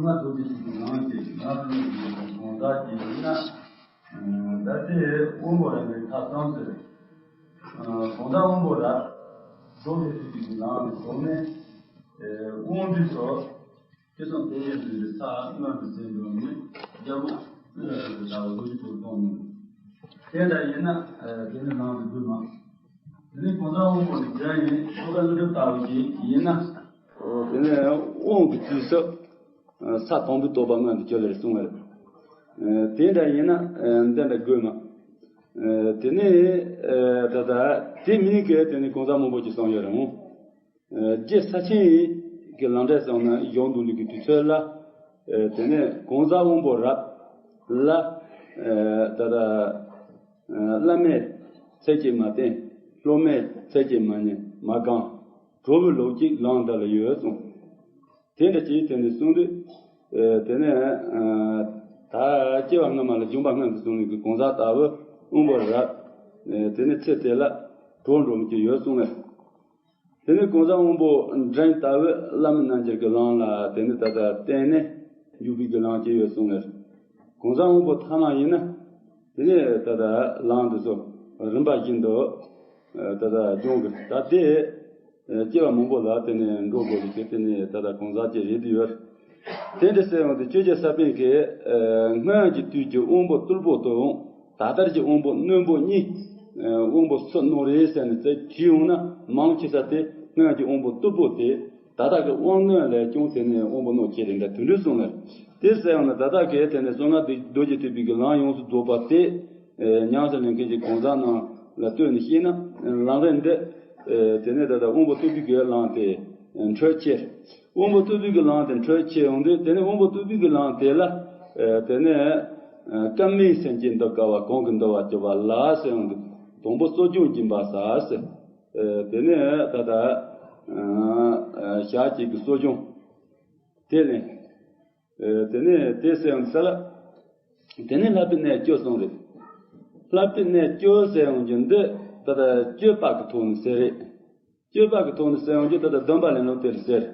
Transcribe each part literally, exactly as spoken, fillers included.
མ་རྡོ་རྗེ་ཐེག་པའི་ལམ་གྱི་ནང་དུ་གང་ཟག་ཅིག་ཡིན་ན། ད་ལྟའི་དབང་པོ་རབ་ལ་ཐོག་མཐའ་བར་གསུམ་དུ། གང་ཟག་དབང་པོ་རབ་རྡོ་རྗེ་ཐེག་པའི་ལམ་གྱི་སྒོ་ནས། དབང་སྡུད་སོགས་ཐེག་གསུམ་རྡོ་རྗེ་འཛིན་པའི་ས་མངོན་དུ་བྱས་འགྲོ་ནས་རྒྱལ་པོ་ཀུན་ལ་ཟེར་བའི་ལོ་རྒྱུས་པོ་གཏོང་ནས། དེ་འདྲ་ཡིན་ན་དེ་ནི་ནང་དུ་འདུས་མ། དེ་ནི་གང་ཟག་དབང་པོ་ནི་བརྒྱ་ཡིན་ཆོ་ག་ཀླུ་སྒྲུབ་ལྟ་བུ་ཞིག་ཡིན་ན། དེ་ནི་དབང་གི་དུས་སུ་ས་དང་པོའི་རྟོགས་པ་མངོན་དུ་གྱུར་ལེར་གསུངས་པ་རེད། དེ་འདྲ་ཡིན་ན་འདི་འདྲ་དགོས་མ། དེ་ནི་ད་ལྟ་དེ་མིན་གྱི་དེ་ནི་གང་ཟག་མང་པོ་ཅིག་གསུངས་ཡོད་རུང་། རྗེ་ས་ཆེན་གྱི་ལམ་འབྲས་སོགས་ནས་བཞུགས་འདུག་ལུགས་ཀྱི་དུས་ཚོད་ལ། དེ་ནས་གང་ཟག་དབང་པོ་རབ་ལ། ད་ལྟ་བླ་མས་ཚིག་གཅིག་མ་བསྟན། སློབ་མས་ཚིག་གཅིག་མ་ཉན་མ་གང་། གྲོགས་པོའི་ལུགས་གཅིག་ལམ་འདི་ལ་ཡོད་གསུངས། དེ་འདྲ་ཅིག་དེ་ནས་གསུངས་དུས། དེ་ནས་ད་སྐྱེ་བ་སྔ་མ་ལ་འཇོམས་པ་སྔོན་དུ་སོང་ནས་ཀྱི་གང་ཟག་ལྟ་བུ་དབང་པོ་རབ། དེ་ནས་ཚེ་དེ་ལ་གྲོགས་འགྲོ་མི་ཅིག་ཡོད་གསུངས་པས། དེ་ནས་གང་ཟག་དབང་པོ་འབྲིང་ལྟ་བུ་བླ་མའི་རྣལ་འབྱོར་གྱི་ལམ་ལ་དེ་ནས་ད་ལྟ་བརྟེན་ནས་འཇུག་པའི་གི་ལམ་སྐྱེ་ཡོད་གསུངས་ལེར། གང་ཟག་དབང་པོ་ཐ་མ་ཡིན་ན། དེ་ནས་ད་ལྟ་ལམ་འདི་ཚོ་རིམ་པ་བཞིན་དུ་ད་ལྟ་སྦྱོང་དགོས། ད་དེ་སྐྱེ་བ་མང་པོ་ལ་དེ་ནས་འགྲོ་དགོས་ཀྱི་དེ་ནས་ད་ལྟ་གང་ཟག་ཅིག་རེད་དུ་ཡོད། དེ་འདྲ་ཟེར་ཡོང་དུས་ཆོས་རྒྱལ་ས་པཎ་གྱིས། སྔོན་གྱི་དུས་ཀྱི་དབང་པོ་རྟུལ་པོ་དང་ད་ལྟར་གྱི་དབང་པོ་རྣོན་པོ་གཉིས། དབང་པོ་སུ་རྣོ་རེད་ཟེར་ནས་རྩད་གཅོད་ཡོང་ན་མང་ཆེ་ས་དེ་སྔོན་གྱི་དབང་པོ་རྟུལ་པོ་དེ་ད་ལྟ་གི་དབང་རྣོན་ལས་ཀྱང་དེ་ནས་དབང་པོ་རྣོ་ཆེ་རེད་འདྲ་དེ་འདྲ་གསུངས་ལ། དེ་ཟེར་ཡང་ན་ད་ལྟ་གི་དེ་ནས་གསང་སྔགས་རྡོ་རྗེ་ཐེག་པའི་གི་ལམ་ཡོངས་སུ་རྫོགས་པ་དེ། ཉམས་སུ་ལེན་མཁན་གྱི་གང་ཟག་རྣམས་ལ་ལྟོས་ནས་བཤད་ན་ལམ་རིམ་འདི། དེ་ནས་ད་ལྟ་དབང་པོ་རྟུལ་པོའི་གི་ལམ་དེ་འཕྲོས་ཆེ། དབང་པོ་རྟུལ་པོའི་གི་ལམ་དེ་འཕྲོས་ཆེ་ཡོང་དུས་དེ་ནས་དབང་པོ་རྟུལ་པོའི་གི་ལམ་དེ་ལ། དེ་ནས་སྐབས་མིན་སེམས་ཅན་འདུལ་དཀའ་བ་གང་གིས་འདུལ་བར་གྱུར་པ་ལ་ཟེར་ཡོང་དུས་དང་པོ་གསོ་སྦྱོང་སྦྱིན་པ་ཟེར། དེ་ནས་ད་ལྟ་ཞག་གཅིག་གི་གསོ་སྦྱོང་དེ་ལེན། དེ་ནས་དེ་ཟེར་ཡང་ས་ལ། དེ་ནས་ལྷག་པའི་གནས་བཅུ་གསུངས་རེད། ལྷག་པའི་གནས་བཅུ་ཟེར་ཡོང་རྒྱུ་འདི་ད་ལྟ་སྤྱོད་པ་གི་ཐོག་ནས་ཟེར་རེད། སྤྱོད་པ་གི་ཐོག་ནས་ཟེར་ཡོང་རྒྱུ་ད་ལྟ་སྡོམ་པ་ལེན་ལུགས་དེ་ལ་ཟེར།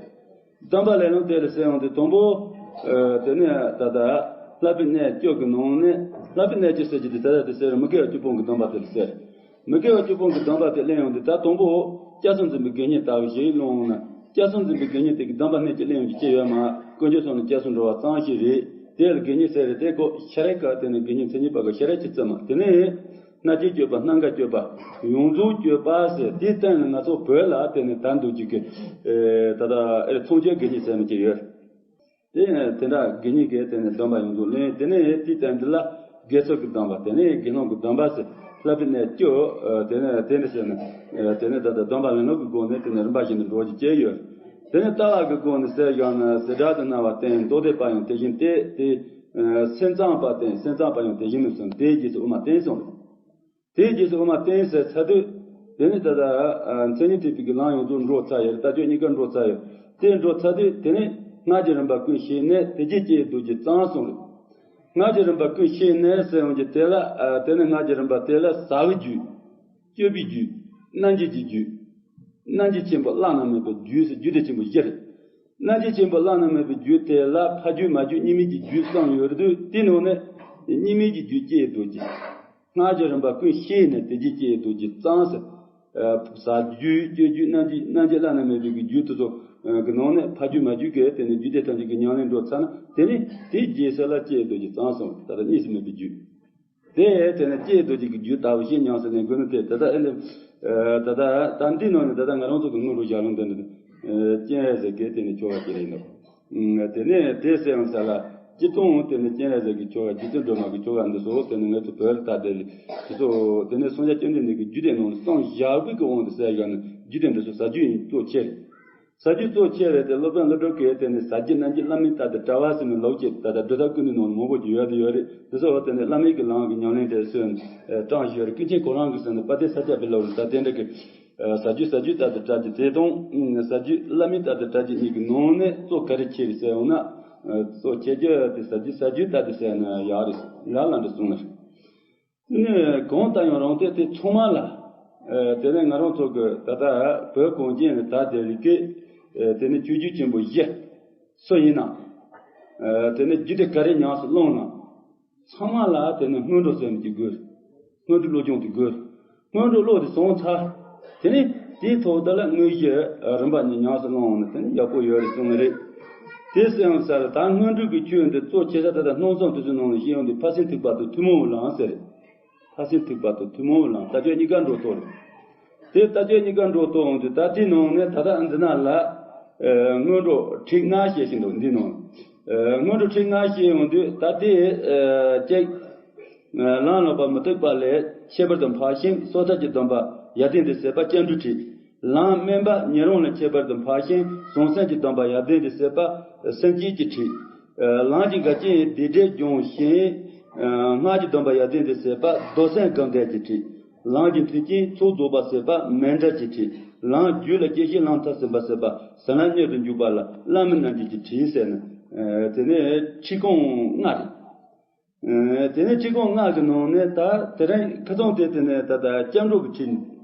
སྡོམ་པ་ལེན་ལུགས་དེ་ལ་ཟེར་ཡོང་དུས་དང་པོ། དེ་ནས་ད་ལྟ་ལྷག་པའི་གནས་བཅུ་གི་ནང་ནས་ལྷག་པའི་གནས་བཅུ་ཟེར་རྒྱུ་དེ་ད་ལྟ་དེ་ཟེར་མི་དགེ་བ་བཅུ་སྤོང་གི་སྡོམ་པ་དེ་ལ་ཟེར། མི་དགེ་བ་བཅུ་སྤོང་གི་སྡོམ་པ་དེ་ལེན་ཡོང་དུས་ད་དང་པོ། སྐྱབས་སུ་འཛིན་པའི་དགེ་བསྙེན་ལྟ་བུ་ཞིག་སློང་ན། སྐྱབས་སུ་འཛིན་པའི་དགེ་བསྙེན་དེ་གི་སྡོམ་པ་སྣེ་གཅིག་ལེན་ཡོང་རྒྱུ་ཅི་ཡོད་མ། དཀོན་མཆོག་གསུམ་ལ་སྐྱབས་སུ་འགྲོ་བ་ཙམ་ཞིག་རེད། དེ་ལ་དགེ་བསྙེན་ཟེར་རེད་དེ་ཀོ་ཤ་རེ་ཀ་དེ་ནི་དགེ་བསྙེན་མཚན་ཉིད་པ་གི་ཤ་རེ་ཅི་བརྩི་མ། དེ་ནས་སྣ་ལྕེ་སྤྱོད་པ་སྣ་འགའ་སྤྱོད་པ་ཡོངས་རྫོགས་སྤྱོད་པ་ཟེར་དེའི་སྟེང་ལ་ང་ཚོ་བོད་ལ་དེ་ནི་ད་འདུག་རྒྱུ་གི། ད་ལྟ་ཨེ་མཚོན་བྱེད་དགེ་བསྙེན་ཟེར་མི་ཅི་ཡོད། དེ་དེ་འདྲ་དགེ་བསྙེན་གྱི་དེ་ནས་སྡོམ་པ་ཡོངས་རྫོགས་ལེན། དེ་ནས་དེའི་སྟེང་འདི་ལ་དགེ་ཚུལ་གྱི་སྡོམ་པ། དེ་ནས་དགེ་སློང་གི་སྡོམ་པ་ཟེར། ལྷག་པའི་གནས་བཅུ། དེ་ནས་དེ་འདྲ་བྱས་ནས། དེ་ནས་ད་ལྟ་སྡོམ་པ་ལེན་ལུགས་ཀྱི་སྒོ་ནས་དེ་ནས་རིམ་པ་བཞིན་དུ་འགྲོ་རྒྱུ་བཅས་ཡོད། དེ་ནས་ལྟ་བ་གི་སྒོ་ནས་ཟེར་བཞག་ན་བྱེ་བྲག་ཏུ་སྨྲ་བ་བསྟེན། མདོ་སྡེ་པ་ཡང་དེ་བཞིན་ཏེ། དེ་སེམས་ཙམ་པ་བསྟེན། སེམས་ཙམ་པ་ཡང་དེ་བཞིན་ནོ་གསུངས། དེའི་རྗེས་སུ་དབུ་མ་བསྟེན་གསུངས། དེའི་རྗེས་སུ་དབུ་མ་བསྟེན་ཟེར་ཚར་དུས། དེ་ནི་ད་ལྟ་མཚན་ཉིད་ཐེག་པའི་གི་ལམ་ཡོངས་རྫོགས་འགྲོ་ཚར་ཡོད། ལྟ་སྤྱོད་གཉིས་ཀ་འགྲོ་ཚར་ཡོད། དེ་འགྲོ་ཚར་དུས་དེ་ནི་སྔགས་ཀྱི་རིམ་པ་ཀུན་ཤེས་ནས་དེ་རྗེས་སྐྱེ་བའི་རྡོ་རྗེ་གཙང་གསུངས་རེད། སྔགས་ཀྱི་རིམ་པ་ཀུན་ཤེས་ནས་ཟེར་ཡོང་རྒྱུ་དེ་ལ། དེ་ནི་སྔགས་ཀྱི་རིམ་པ་དེ་ལ་ཟབ་པའི་རྒྱུད། སྤྱོད་པའི་རྒྱུད། རྣམ་འབྱེད་ཀྱི་རྒྱུད། རྣམ་འབྱེད་ཆེན་པོ་བླ་ན་མེད་པའི་རྒྱུད་ཟེར་རྒྱུད་སྡེ་ཆེན་པོ་བཞི་རེད། རྣམ་འབྱེད་ཆེན་པོ་བླ་ན་མེད་པའི་རྒྱུད་དེ་ལ་ཕ་རྒྱུད་མ་རྒྱུད་གཉིས་མེད་ཀྱི་རྒྱུད་གསུམ་ཡོད་རེད་དུས་དེའི་ནང་ནས་གཉིས་མེད་ཀྱི་རྒྱུད་སྐྱེ་བའི་རྡོ་རྗེ། སྔགས་ཀྱི་རིམ་པ་ཀུན་ཤེས་ནས་དེ་རྗེས་སྐྱེ་བའི་རྡོ་རྗེ་གཙང་ཟེར། ཟབ་རྒྱུད། སྤྱོད་རྒྱུད། རྣམ་འབྱེད། རྣམ་འབྱེད་བླ་ན་མེད་པའི་གི་རྒྱུད་དེ་ཚོ་གི་ནང་ནས་ཕ་རྒྱུད་མ་རྒྱུད་ཀྱི་དེ་ནས་རྒྱུད་སྡེ་ཐམས་ཅད་ཀྱི་ཉམས་ལེན་འགྲོ་ཚར་ན་དེ་ནི་དེའི་རྗེས་སུ་ལ་སྐྱེ་བའི་རྡོ་རྗེ་གཙང་གསུངས། ད་ལྟ་གཉིས་སུ་མེད་པའི་རྒྱུད། དེ་དེ་ནི་སྐྱེ་བའི་རྡོ་རྗེ་གི་རྒྱུད་ལྟ་བུ་ཞིག་ཉམས་སུ་ལེན་དགོས་ནི་དེ་ད་ལྟ་ཨེ་ལེ། ད་ལྟ་ད་འདི་ནང་ནས་ད་ལྟ་ང་རང་ཚོ་གི་སྔོན་འགྲོ་ཞལ་ལུང་འདི་འདི། སྤྱན་རས་གཟིགས་ཀྱི་དེ་ནི་ཆོ་ག་ཅིག་རེད་འདུག་དེ་ནས་དེ་ཟེར་ཡང་ས་ལ་སྤྱིར་བཏང་དེ་ནི་སྤྱན་རས་གཟིགས་ཀྱི་ཆོ་ག་རྗེ་བཙུན་སྒྲོལ་མ་གི་ཆོ་ག་འདི་ཚོ་དེ་ནི་ངེད་ཚོ་བོད་ལ་ད་དེ་ལས་དེ་ཚོ་དེ་ནི་སངས་རྒྱས་བཅོམ་ལྡན་འདས་ཀྱི་རྒྱུད་སྡེ་ནང་ནས་གསུངས་བཞག་པའི་གི་དབང་དུ་ཟེར་ཡང་ནི་རྒྱུད་སྡེ་འདི་ཚོ་ཟབ་རྒྱུད་ཡིན་གཙོ་ཆེ་རེད། ཟབ་རྒྱུད་གཙོ་ཆེ་རེད་དེ་སློབ་དཔོན་ཀླུ་སྒྲུབ་ཀྱིས་དེ་ནི་ཟབ་རྒྱུད་རྣམ་འབྱེད་བླ་མའི་ལྟ་དང་བྲལ་བ་ཟེར་ནས་ལོག་ཅེས་ད་ལྟ་སྒྲུབ་ཐབས་ཀུན་ཏུ་ནང་ནས་མང་པོ་ཅིག་ཡོད་དེ་ཡོད་རེད། དེ་ཚོ་དེ་ནི་བླ་མའི་གི་ལམ་གྱི་ཉམས་ལེན་དེ་སོན་དྲངས་ཡོད་རེད། ཀུན་མཁྱེན་གོ་རམས་ཀྱིས་ཟེར་ནས་དཔལ་ལྡན་ས་སྐྱ་པའི་ལོ་རེད་ད་དེ་འདྲ་གི་ཟབ་རྒྱུད་ཟབ་རྒྱུད་ལྟ་དང་བྲལ་གྱི་དེ་དང་ཟབ་རྒྱུད་བླ་མའི་ལྟ་དང་བྲལ་གྱི་གཉིས་ཀྱི་ནང་ནས་གཙོ་ག་རེ་ཆེ་རེད་ཟེར་འོང་ན། གཙོ་ཆེ་རྒྱུ་དེ་ཟབ་རྒྱུད་ཟབ་རྒྱུད་ལྟ་དེ་ཟེར་ན་ཡག་རེད་ལ་ལ་འདྲ་གསུངས་ནས། དེ་ནས་གང་ལྟར་ཡང་རང་སྟེང་དེ་ཚང་མ་ལ། དེ་ནས་ང་རང་ཚོ་གི་ད་ལྟ་བོད་གངས་ཅན་ལ་ད་དེ་རིགས་ཀྱི། དེ་ནས་སྤྱོད་རྒྱུད་ཆེན་པོ་བཞི། སུ་ཡིན་ན། དེ་ནས་རྒྱུད་དེ་ག་རེ་ཉམས་སུ་བླངས་ན། ཚང་མ་ལ་དེ་ནས་སྔོན་འགྲོ་ཟེར་ནས་ཀྱི་དགོས། སྔོན་འགྲོ་བློ་སྦྱོང་དེ་དགོས། སྔོན་འགྲོ་བློ་དེ་སོང་ཚར། དེ་ནས་དེའི་ཐོག་ད་ལ་དངོས་གཞི་རིམ་པ་གཉིས་ཉམས་སུ་བླངས་ན་དེ་ནས་ཡག་པོ་ཡོད་རེད་གསུངས་ནི་རེད། དེ་སེམས་ས་ལ་ད་སྔོན་འགྲོ་གི་ཆོས་འདི་གཙོ་ཆེ་ས་ད་ལྟ་སྣང་བསམ་དེ་ཚོའི་ནང་ལ་ཤེས་ཡོན་དེ་ཕར་ཕྱིན་ཐེག་པ་དང་ཐུན་མོང་བའི་ལམ་ཟེར། ཕར་ཕྱིན་ཐེག་པ་དང་ཐུན་མོང་བའི་ལམ་ལྟ་སྤྱོད་གཉིས་ཀ་འགྲོ་ཐོག་རེད། དེ་ལྟ་སྤྱོད་གཉིས་ཀ་འགྲོ་ཐོག་འོང་དུས་ད་ལྟའི་ནང་ནས་ད་ལྟ་འདི་ན་ལ། སྔོན་འགྲོ་ཁྲིད་ལྔ་བཤད་བཞིན་འདུག་འདི་ནང་། སྔོན་འགྲོ་ཁྲིད་ལྔ་བཤད་ཡོང་དུས་ད་ལྟའི་གཅིག་ལམ་ལོག་པ་མུ་སྟེགས་པ་ལས་ཁྱད་པར་དུ་འཕགས་ཤིང་སོ་ཐར་གྱི་སྡོམ་པ་ཡར་ལྡན་དུ་བྱེད་པ་སྐྱབས་འགྲོའི་ཁྲིད། ལམ་དམན་པ་ཉན་རང་ལས་ཁྱད་པར་དུ་འཕགས་ཤིང་བྱང་སེམས་ཀྱི་སྡོམ་པ་ཡར་ལྡན་དུ་བྱེད་པ་སེམས་བསྐྱེད་ཀྱི་ཁྲིད། ལམ་གྱི་འགལ་རྐྱེན་སྡིག་སྒྲིབ་སྦྱོང་ཞིང་། སྔགས་ཀྱི་སྡོམ་པ་ཡར་ལྡན་དུ་བྱེད་པ་རྡོར་སེམས་སྒོམ་བཟླས་ཀྱི་ཁྲིད། ལམ་གྱི་མཐུན་རྐྱེན་ཚོགས་རྫོགས་པ་བྱེད་པ་མཎྜལ་གྱི་ཁྲིད། ལམ་རྒྱུད་ལ་སྐྱེ་ཤི་ལམ་མཐར་ཕྱིན་པ་བྱེད་པ་ཟས་ལམ་མྱུར་དུ་འཇུག་པ་ལ་བླ་མའི་རྣལ་འབྱོར་གྱི་ཁྲིད་ཟེར་ནས། དེ་ནས་ཁྲིད་ཁུངས་ལྔ་རེད། དེ་ནས་ཁྲིད་ཁུངས་ལྔ་གི་ནང་ནས་ད་དེ་རིང་ཁ་སང་དེ་དེ་ནས་ད་ལྟ་སྐྱབས་འགྲོ་གི་ཁྲིད་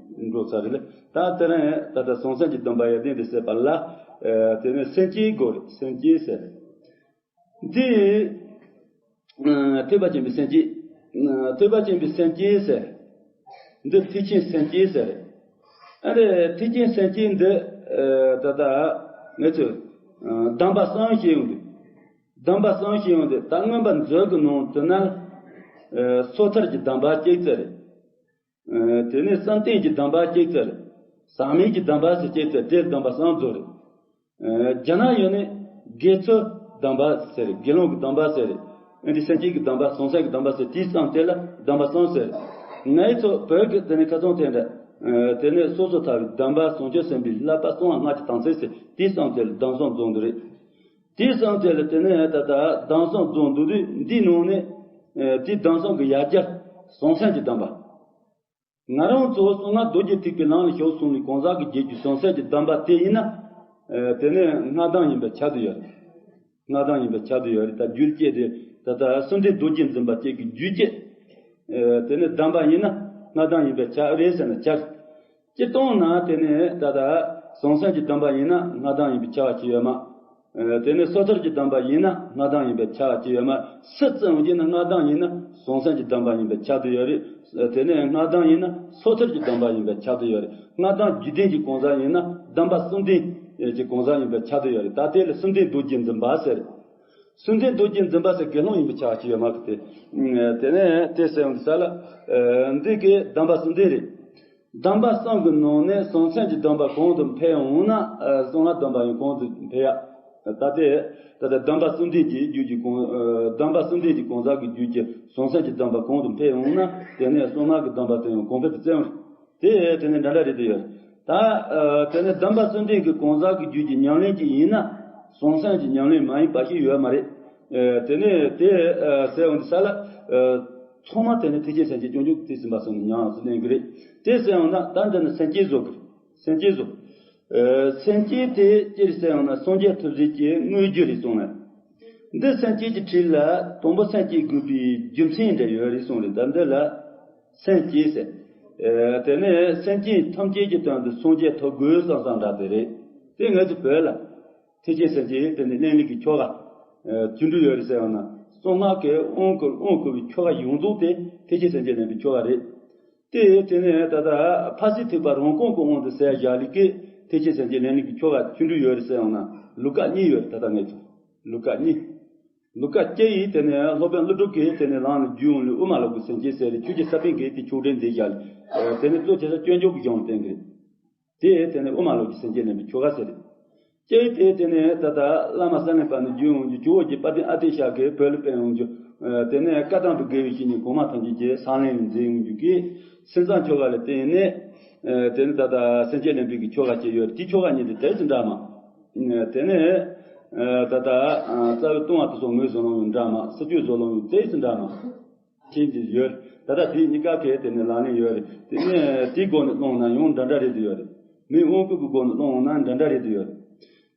འགྲོ་ཚར་རེད་ལ། ད་དེ་རིང་ད་ལྟ་བྱང་སེམས་ཀྱི་སྡོམ་པ་ཡར་ལྡན་དུ་བྱེད་པ་ལ། དེ་ནས་སེམས་བསྐྱེད་དགོས་རེད། སེམས་བསྐྱེད་ཟེར། འདི། ཐེག་པ་ཆེན་པོའི་སེམས་བསྐྱེད། ཐེག་པ་ཆེན་པོའི་སེམས་བསྐྱེད་ཟེར། འདི་ཐེག་ཆེན་སེམས་བསྐྱེད་ཟེར། ཨ་ནི་ཐེག་ཆེན་སེམས་བསྐྱེད་འདི། ད་ལྟ་ངེད་ཚོས་གདམས་པ་གསུམ་བཤད་ཡོང་དུས། གདམས་པ་གསུམ་བཤད་ཡོང་དུས་ད་མངོན་པ་མཛོད་ཀྱི་ནང་དུ་ན། སོ་ཐར་གྱི་གདམས་པ་གཅིག་ཙམ་རེད། དེ་ནས་བསམ་གཏན་གྱི་གདམས་པ་གཅིག་ཙམ་རེད། ཟག་མེད་ཀྱི་གདམས་པ་ཟེར་གཅིག་ཙམ་དེ་གདམས་པ་གསུམ་རྫོགས་རེད། རྒྱ་ནག་ཡུལ་ནས་དགེ་ཚུལ་གདམས་པ་ཟེར། དགེ་སློང་གི་གདམས་པ་ཟེར། ཨ་ནི་སེམས་བསྐྱེད་ཀྱི་གདམས་པ། བྱང་སེམས་ཀྱི་གདམས་པ་ཟེར། དེའི་གསུམ་དེ་ལ་གདམས་པ་གསུམ་ཟེར། ངའི་ཚོ་བོད་ཀྱི་དེ་ནས་ཁ་སང་དེ་འདྲ། དེ་ནས་སོ་སོ་ཐར་བའི་གདམས་པ། བྱང་ཆུབ་སེམས་དཔའི་བསླབ་པ། གསང་བ་སྔགས་ཀྱི་དམ་ཚིག་ཟེར། དེའི་གསུམ་དེ་ལ་གདམས་གསུམ་རྫོགས་འདུག་རེད། དེའི་གསུམ་དེ་ལ་དེ་ནས་ད་ལྟ་གདམས་གསུམ་རྫོགས་འདུག་དུས་འདིའི་ནང་ནས། དེའི་གདམས་གསུམ་གྱི་ཡ་གྱལ་བྱང་སེམས་ཀྱི་གདམས་པ། ང་རང་ཚོ་གསང་སྔགས་རྡོ་རྗེ་ཐེག་པའི་ལམ་ལ་ཞུགས་སོང་ནས་གང་ཟག་གི་རྒྱུད་ཀྱི་བྱང་སེམས་ཀྱི་གདམས་པ་དེ་ཡིན་ན། དེ་ནི་སྔགས་གདམས་ཡིན་པའི་ཆ་དུ་ཡོད་རེད། སྔགས་གདམས་ཡིན་པའི་ཆ་དུ་ཡོད་རེད། ད་རྒྱུད་བཅས་དེ་ད་ལྟ་བཅོམ་ལྡན་རྡོ་རྗེ་འཛིན་པ་བཅས་ཀྱི་རྒྱུད་བཅས། དེ་ནི་གདམས་པ་ཡིན་ན་སྔགས་གདམས་ཡིན་པའི་ཆ་རེད་ཟེར་ན་ཆ་རེད། སྤྱིར་བཏང་ན་དེ་ནི་ད་ལྟ་བྱང་སེམས་ཀྱི་གདམས་པ་ཡིན་ན་སྔགས་གདམས་ཡིན་པའི་ཆ་བ་ཅི་ཡོད་མ། དེ་ནས་སོ་ཐར་གྱི་གདམས་པ་ཡིན་ན་སྔགས་གདམས་ཡིན་པའི་ཆ་བ་ཅི་ཡོད་མ། སུ་བརྩིའང་ཡིན་ན་སྔགས་གདམས་ཡིན་ན་བྱང་སེམས་ཀྱི་གདམས་པ་ཡིན་པའི་ཆ་དུ་ཡོད་རེད། དེ་ནས་སྔགས་གདམས་ཡིན་ན་སོ་ཐར་གྱི་གདམས་པ་ཡིན་པའི་ཆ་དུ་ཡོད་རེད། སྔགས་གདམས་རྒྱུད་ལྡན་གྱི་གང་ཟག་ཡིན་ན་གདམས་པ་གསུམ་ལྡན་གྱི་གང་ཟག་ཡིན་པའི་ཆ་དུ་ཡོད་རེད། ད་དེ་ལ་བཅོམ་ལྡན་རྡོ་རྗེ་འཛིན་པ་ཟེར། བཅོམ་ལྡན་རྡོ་རྗེ་འཛིན་པ་ཟེར་དགེ་སློང་ཡིན་པའི་ཆ་བ་ཅི་ཡོད་མ་གི་དེ། དེ་ནས་དེ་ཟེར་བ་ས་ལ། འདི་གའི་གདམས་པ་གསུམ་ལྡན་རེད། གདམས་པ་གསུམ་གྱི་ནང་ནས་བྱང་སེམས་ཀྱི་གདམས་པ་གང་དུ་འཕེལ་འོང་ན། གསང་སྔགས་གདམས་པ་ཡང་གང་དུ་འཕེལ་ཡ། ད་ལྟའི་ད་ལྟ་གདམས་པ་གསུམ་ལྡན་གྱི་རྒྱུད་ཀྱི་གང་། གདམས་པ་གསུམ་ལྡན་གྱི་གང་ཟག་གི་རྒྱུད་ཀྱི་བྱང་སེམས་ཀྱི་གདམས་པ་གང་དུ་འཕེལ་འོང་ན་དེ་ནས་གསང་སྔགས་ཀྱི་གདམས་པ་དེ་ཡང་གོང་འཕེལ་དུ་བརྩི་འོང་། དེ་དེ་ནས་འདྲ་འདྲ་རེད་དུ་ཡོད། ད་དེ་ནས་གདམས་པ་གསུམ་ལྡན་གྱི་གང་ཟག་གི་རྒྱུད་ཀྱི་ཉམས་ལེན་གྱི་ཡིན་ན་བྱང་སེམས་ཀྱི་ཉམས་ལེན་མ་ཡིན་པ་ཞིག་ཡོད་མ་རེད། དེ་ནས་དེ་ཟེར་འོང་དུས་ས་ལ། ཚང་མ་དེ་ནི་ཐེག་ཆེན་སེམས་བསྐྱེད་སྐྱོན་བརྗོད་ཀྱི་ཚིག་ཟིན་པ་སོགས་ནི་ཉམས་སུ་ལེན་གྱི་རེད། དེ་ཟེར་ཡང་ན་ད་འདི་ནི་སེམས་བསྐྱེད་བཟོ་གི་རེད། སེམས་བསྐྱེད་བཟོ། སེམས་བསྐྱེད་དེ་ཅི་རེད་ཟེར་ཡང་ན་སངས་རྒྱས་ཐོབ་བྱེད་ཀྱི་དངོས་རྒྱུ་རེད་གསུངས་ལ། འདི་སེམས་བསྐྱེད་ཀྱི་ཁྲིད་ལ་དང་པོ་སེམས་བསྐྱེད་དགོས་པའི་རྒྱུ་མཚན་འདྲ་ཡོད་རེད་གསུངས་རེད། ད་འདི་ལ་སེམས་བསྐྱེད་ཟེར། དེ་ནས་སེམས་ཅན་ཐམས་ཅད་ཀྱི་དོན་དུ་སངས་རྒྱས་ཐོབ་དགོས་བསམ་བསམ་འདྲ་དེ་རེད། དེ་ངེད་ཚོ་བོད་ལ། ཐེག་ཆེན་སེམས་བསྐྱེད་དེ་ནི་ལེན་ལུགས་ཀྱི་ཆོ་ག་ཅི་འདྲ་ཡོད་རེད་ཟེར་ཡང་ན། གསང་སྔགས་ཀྱི་དབང་བསྐུར་དབང་བསྐུར་བའི་ཆོ་ག་ཡོངས་རྫོགས་དེ་ཐེག་ཆེན་སེམས་བསྐྱེད་ལེན་པའི་ཆོ་ག་རེད། དེ་དེ་ནས་ད་ལྟ་ཕར་ཕྱིན་ཐེག་པ་རང་རྐང་གི་དབང་དུ་ཟེར་བཞག་ལུགས་ཀྱི་ཐེག་ཆེན་སེམས་བསྐྱེད་ལེན་ལུགས་ཀྱི་ཆོ་ག་ཅི་འདྲ་ཡོད་རེད་ཟེར་ཡང་ན་ལུགས་ཀ་གཉིས་ཡོད་རེད། ད་ལྟ་ངེད་ཚོ་ལུགས་ཀ་གཉིས། ལུགས་ཀ་གཅིག་ཡིན་དེ་ནས་སློབ་དཔོན་ཀླུ་སྒྲུབ་ཀྱིས་དེ་ནས་ལམ་ལ་བརྒྱུད་འོང་ལུགས་དབུ་མ་ལུགས་ཀྱི་སེམས་བསྐྱེད་ཟེར་རེད། ཆོས་རྗེ་ས་པཎ་གྱིས་དེ་ཆོས་འབྲེལ་འདི་བཞག་ལ། དེ་ནས་གཙོ་ཆེ་ས་སྤྱོད་འཇུག་གི་གཞུང་བསྟན་གྱི་རེད། དེ་དེ་ནས་དབུ་མ་ལུགས་ཀྱི་སེམས་བསྐྱེད་ལེན་པའི་ཆོ་ག་ཟེར། ཅེས་དེ་དེ་ནས་ད་ལྟ་བླ་མ་ས་ལེ་པ་ནས་བརྒྱུད་འོང་རྒྱུ་ཇོ་བོ་རྗེ་དཔལ་ལྡན་ཨ་ཏི་ཤ་གིས་བོད་ལ་སྤེལ་འོང་རྒྱུ། དེ་ནས་བཀའ་ཐང་དུ་དགེ་བའི་བཤེས་གཉེན་གོང་མ་ཐམས་ཅད་ཀྱིས་ས་ལེ་ནས་མཛད་འོང་རྒྱུ་གིས་སེམས་བཟང་ཆོ་ག་ལ་བརྟེན་ནས། དེ་ནས་ད་ལྟ་སེམས་བསྐྱེད་ལེན་པའི་གི་ཆོ་ག་ཅིག་ཡོད་རེད། དེ་ཆོ་ག་གཉིས་དེ་དེ་ཚོ་འདྲ་མ། དེ་ནས་ད་ལྟ་རྩ་བའི་ལྟུང་བ་དེ་ཚོ་ངོས་བཟུང་ལོང་ཡོད་འདྲ་མ། སྲིད་ཇུས་བཟོ་ལོང་ཡོད་དེ་ཚོ་འདྲ་མ། ཤེས་ཀྱི་ཡོད། ད་ལྟ་དེ་གཉིས་ཀ་གལ་ཏེ་ནས་ལག་ལེན་ཡོད་རེད། དེ་ནས་དེའི་སྒོ་ནས་བླངས་ན་ཡང་འདྲ་འདྲ་རེད་དུ་ཡོད་རེད། མི་དབང་སྐུལ་གྱི་སྒོ་ནས་བླངས་ན་འདྲ་འདྲ་རེད་དུ་ཡོད་རེད།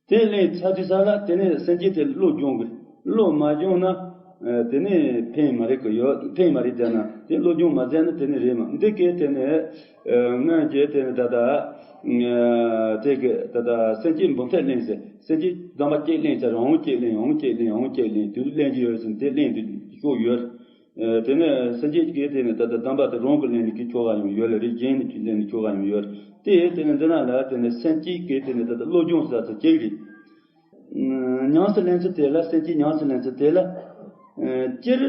དེ་ལས་ཚ་དུས་ས་ལ་དེ་ནས་སེམས་བསྐྱེད་དེ་བློ་སྦྱོང་དགོས། བློ་མ་སྦྱོང་ན་ དེ་ནས་ཕན་མ་རེད་གི་ཡོད། ཕན་མ་རེད་ཟེར་ན་དེ་སློབ་སྦྱོང་མ་མཛད་ན་དེ་ནི་རེད་མ། འདི་གས་དེ་ནས་སྔོན་གྱི་དེ་ནི་ད་ལྟ་དེ་གི་ད་ལྟ་སེམས་བསྐྱེད་འབུམ་ཐེར་གླེང་ཟེར། སེམས་བསྐྱེད་གདམས་པ་གཅིག་གླེང་ཚར། འོང་གཅིག་གླེང་། འོང་གཅིག་གླེང་། འོང་གཅིག་གླེང་། དུས་གླེང་གི་ཡོད་ཟེར། དེ་གླེང་དུས་ཤོག་ཡོད། དེ་ནས་སེམས་བསྐྱེད་ཀྱི་དེ་ནི་ད་ལྟ་གདམས་པ་དེ་རང་གི་གླེང་ནས་ཀྱི་ཆོ་ག་ཡང་ཡོད་ལ་རེད། གཞན་ནས་ཀྱི་གླེང་ནས་ཆོ་ག་ཡང་ཡོད་རེད། དེ་དེ་ནི་འདི་ན་ལ་དེ་ནི་སེམས་བསྐྱེད་ཀྱི་དེ་ནི་ད་ལྟ་སློབ་སྦྱོང་ཟེར་ཚོ་གཅིག་རེད། ཉམས་སུ་ལེན་ཚུལ་དེ་ལ། སེམས་བསྐྱེད་ཉམས་སུ་ལེན་ཚུལ་དེ་ལ། སྤྱིར་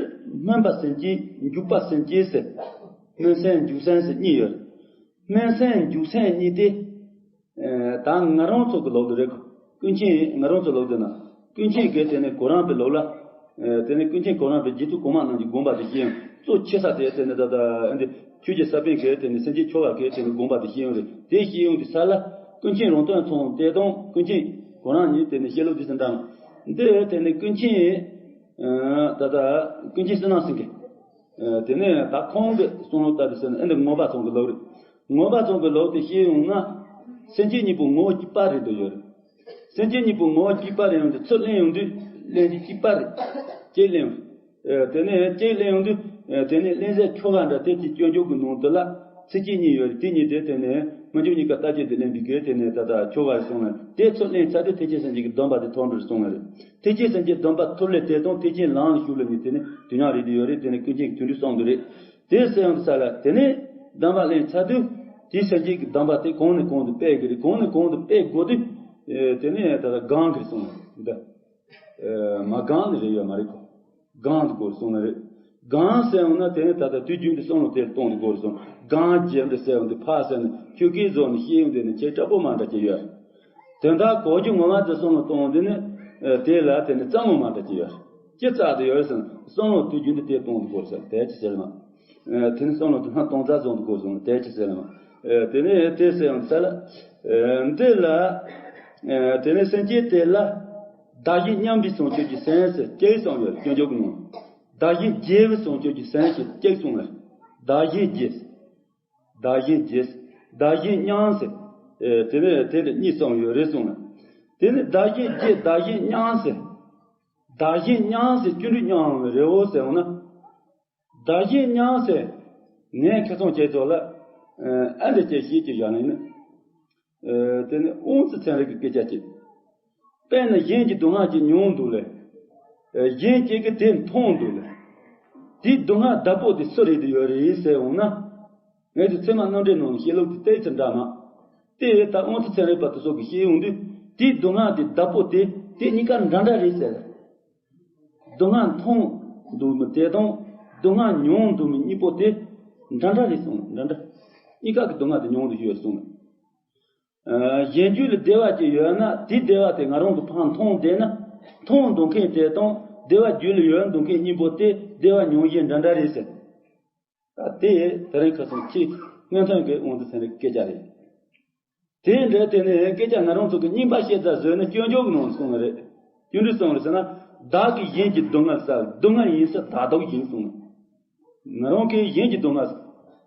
སྨོན་པ་སེམས་བསྐྱེད། འཇུག་པ་སེམས་བསྐྱེད་ཟེར། སྨོན་སེམས་འཇུག་སེམས་ཟེར་གཉིས་ཡོད། སྨོན་སེམས་འཇུག་སེམས་གཉིས་དེ། ད་ང་རང་ཚོ་གི་ལོག་དུ་རེད། ཀུན་མཁྱེན་ང་རང་ཚོ་ལོག་དུ་ན། ཀུན་མཁྱེན་གྱིས་དེ་ནས་གོ་རམས་པའི་ལོག་ལ། དེ་ནས་ཀུན་མཁྱེན་གོ་རམས་པའི་རྗེ་བཙུན་གོང་མ་རྣམས་ཀྱི་དགོངས་པ་དེ་བཞིན་གཙོ་ཆེ་ས་དེ་དེ་ནས་ད་ལྟ་འདི་ཆོས་ཀྱི་ས་པཎ་གྱི་དེ་ནས་སེམས་བསྐྱེད་ཆོ་ག་གི་དེ་ནས་དགོངས་པ་དེ་བཞིན་རེད། དེ་བཞིན་དེ་ས་ལ། ཀུན་མཁྱེན་རོང་སྟོན་ཚང་དེ་དང་ཀུན་མཁྱེན་གོ་རམས་གཉིས་དེ་ནས་བཤད་ལུགས་དེ་ཚོ་འདྲ། འདི་དེ་ནས་ཀུན་མཁྱེན། ད་ལྟ་ཀུན་མཁྱེན་བསོད་ནམས་སེང་གེ། དེ་ནས་ད་ཁོང་གི་གསུང་ལུགས་ལྟར་དུ་ཟེར་ན་ཨེ་འདི་མངོན་པ་ཚང་གི་ལུགས་རེད། མངོན་པ་ཚང་གི་ལུགས་དེ་བཤད་ཡོང་ན། སེམས་བསྐྱེད་གཉིས་པོ་ངོ་བོ་གཅིག་པ་རེད་འདོད་ཡོད་རེད། སེམས་བསྐྱེད་གཉིས་པོ་ངོ་བོ་གཅིག་པ་རེད་ཡོང་དུས་ཚུར་གླེང་ཡོང་དུས་གླེང་དུས་གཅིག་པ་རེད། གཅིག་གླེང་། དེ་ནས་གཅིག་གླེང་ཡོང་དུས། དེ་ནས་གླེང་ཟེར་ཆོ་ག་འདྲ་དེ་གཅིག་སྐྱོན་བརྗོད་ཀྱི་ནང་དུ་ལ། ཚིགས་བཅད་གཉིས་ཡོད་རེད། དེ་གཉིས་དེ་དེ་ནས་སྨོན་འཇུག་གཉིས་ཀ་རྟགས་བཅད་དུ་ལེན་པའི་གེ་དེ་ནས་ད་ལྟ་ཆོ་ག་རེད་གསུངས་ལ། དེ་ཚུར་གླེང་ཚར་དུས་ཐེག་ཆེན་སེམས་བསྐྱེད་ཀྱི་སྡོམ་པ་དེ་ཐོབ་འགྲོ་རེད་གསུངས་ལ་རེད། ཐེག་ཆེན་སེམས་བསྐྱེད་སྡོམ་པ་ཐོབ་ལས་དེ་དང་ཐེག་ཆེན་ལམ་ལ་ཞུགས་ལ་གཉིས་དེ་ནི་དུས་མཉམ་རེད་དུ་ཡོད་རེད། དེ་ནི་ཀུན་མཁྱེན་གྱི་དོན་འགྲུབ་གསུངས་འདུག་རེད། དེ་གསལ་ཡང་དུ་ས་ལ་དེ་ནས་གདམས་པ་ལེན་ཚར་དུས་དེའི་སེམས་བསྐྱེད་ཀྱི་སྡོམ་པ་དེ་གང་ནས་གང་དུ་སྤེལ་དགོས་རེད། གང་ནས་གང་དུ་སྤེལ་དགོས་དུས། དེ་ནས་ད་ལྟ་གང་གིས་གསུངས་འདི། མ་གང་ནི་རེད་ཡོད་མ་རེད་གོ། གང་དུ་དགོས་གསུངས་ན་རེད། གང་ཟེར་འོང་ན་དེ་ནི་ད་ལྟ་དུས་རྒྱུན་དུ་བསམ་བློ་དེར་གཏོང་དུ་དགོས་གསུངས། གང་རྒྱབ་འདི་ཟེར་འོང་དེ་ཕ་ཟེར་ནས་ཁྱོད་ཀྱིས་བཟོ་ནས་ཤེས་ཡོང་དེ་ནི་ཁྱེད་དྲག་པོ་མ་འདྲ་ཅི་ཡོད། དོན་དག་གོ་རྒྱུ་ངོ་མ་དེ་བསམ་བློ་གཏོང་འོང་དེ་ནི། དེ་ལ་དེ་ནི་གཙང་མོ་མ་འདྲ་ཅི་ཡོད། ཅི་ཙག་དེ་ཡོད་ཟེར་ན་བསམ་བློ་དུས་རྒྱུན་དུ་དེ་གཏོང་དུ་དགོས་ཟེར་དེ་ཅི་ཟེར་ན། དེ་ནི་བསམ་བློ་དེ་སྣ་གཏོང་ཙག་བཟོ་དུ་དགོས་ཟེར་ན་དེ་ཅི་ཟེར་ན། དེ་ནི་དེ་ཟེར་ཡང་ཟེར་ལ། འདི་ལ། དེ་ནི་སེམས་བསྐྱེད་དེ་ལ། བདག་གཞན་མཉམ་པའི་བཟང་སྤྱོད་ཀྱི་སེམས་ཟེར་གཅིག་གསུངས་ཡོད་སྐྱོན་བརྗོད་ཀྱི་ནང་། བདག་གཞན་བརྗེ་བའི་བཟང་སྤྱོད་ཀྱི་སེམས་ཞེས་གཅིག་གསུངས་ལ། བདག་གཞན་བརྗེ། བདག་གཞན་བརྗེ། བདག་གཞན་མཉམ་ཟེར། དེ་ནས་དེ་ནས་གཉིས་གསུངས་ཡོད་རེད་གསུངས་ལ། དེ་ནས་བདག་གཞན་བརྗེ་བདག་གཞན་མཉམ་ཟེར། བདག་གཞན་མཉམ་ཟེར་སྐྱོན་བརྗོད་མཉམ་རེད་འོ་ཟེར་འོང་ན། བདག་གཞན་མཉམ་ཟེར། ངས་ཁ་སང་ཁྱེད་ཚོ་ལ། ཨ་འདི་ཅེས་ཤེས་ཀྱི་བཞག་ནས་ནི། དེ་ནི་དབང་བསྩལ་ཚན་རིག་གི་སྐད་ཆ་གཅིག་དཔེར་ན་གཞན་གྱི་སྡུག་བསྔལ་ཅིག་མྱོང་འདུག་ལས། གཞན་གཅིག་གིས་དེ་མཐོང་འདུག་ལས། དེའི་སྡུག་བསྔལ་བདག་པོ་དེ་སུ་རེད་དུ་ཡོད་རེད་ཟེར་འོང་ན། ངས་དེ་ཚད་མ་རྣམ་འགྲེལ་ནང་བཤད་ལུགས་དེ་ཏོག་ཙམ་འདྲ་མ། དེ་ད་དབང་བསྩལ་ཚན་རིག་པ་དེ་ཚོ་གིས་བཤད་ཡོང་དུས་དེའི་སྡུག་བསྔལ་དེ་བདག་པོ་དེ་དེ་གཉིས་ཀ་འདྲ་འདྲ་རེད་ཟེར། སྡུག་བསྔལ་མཐོང་འདུག་མི་དེ་དང་སྡུག་བསྔལ་མྱོང་འདུག་མི་གཉིས་པོ་དེ་འདྲ་འདྲ་རེད་གསུངས། འདྲ་འདྲ། གཉིས་ཀ་གི་སྡུག་བསྔལ་དེ་མྱོང་འདུག་ཡོད་གསུངས། གཞན་རྒྱུད་ལ་བདེ་བ་ཅིག་ཡོད་ན་དེའི་བདེ་བ་དེ་ང་རང་གིས་ཕར་མཐོང་བསྡད་ན། མཐོང་འདུག་མཁན་དེ་དང་བདེ་བ་རྒྱུད་ལ་ཡོད་འདུག་མཁན་གཉིས་པོ་དེ་བདེ་བ་མྱོང་བཞིན་འདྲ་འདྲ་རེད་ཟེར། ད་དེ་དེ་རིང་ཁ་སང་ཁྱེད་སྔོན་ཐོན་གྱི་དབང་དུ་ཚན་རིག་སྐད་ཆ་རེད། དེ་འདྲ་དེ་ནས་སྐད་ཆ་ང་རང་ཚོ་གི་རྙིང་པ་བཤད་ཚར་བཟོས་ན་སྐྱོན་བརྗོད་ཀྱི་ནང་གསུངས་པ་རེད། སྐྱོན་འགྲོས་གསུངས་རེད་ཟེར་ན། བདག་གིས་གཞན་གྱི་སྡུག་བསྔལ་བསལ། སྡུག་བསྔལ་ཡིན་ས་བདག་ལྡོག་ཡིན་གསུངས། ང་རང་གིས་གཞན་གྱི་སྡུག་བསྔལ་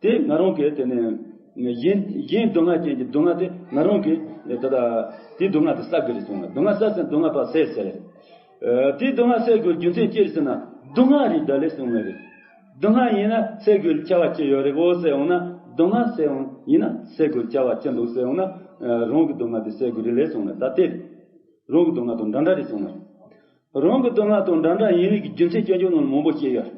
དེ་ང་རང་གིས་དེ་ནས་གཞན་གཞན་སྡུག་བསྔལ་ཅན་གྱི་སྡུག་བསྔལ་དེ་ང་རང་གིས་ད་ལྟ་དེའི་སྡུག་བསྔལ་དེ་བསལ་དགོས་རེད་གསུངས། སྡུག་བསྔལ་བསལ་ཟེར་སྡུག་བསྔལ་ཕར་སེལ་ཟེར་རེད། དེའི་སྡུག་བསྔལ་སེལ་དགོས་རྒྱུ་མཚན་ཅི་རེད་ཟེར་ན། སྡུག་བསྔལ་རེད་ད་ལས་གསུངས་པ་རེད། སྡུག་བསྔལ་ཡིན་ན་སེལ་དགོས་ཁྱད་པར་ཅི་ཡོད་རེད་གོ་ཟེར་འོང་ན། སྡུག་བསྔལ་སེལ་འོང་ཡིན་ན་སེལ་དགོས་ཁྱད་པར་ཅི་འདུག་ཟེར་འོང་ན། རང་གི་སྡུག་བསྔལ་དེ་སེལ་དགོས་རེད་ལས་གསུངས་ན་ད་དེ་རེད། རང་གི་སྡུག་བསྔལ་དང་འདྲ་འདྲ་རེད་གསུངས་ན། རང་གི་སྡུག་བསྔལ་དང་འདྲ་འདྲ་ཡིན་ལུགས་ཀྱི་རྒྱུ་མཚན་སྐྱོན་བརྗོད་ནང་ལ་མང་པོ་བཤད་ཡོད།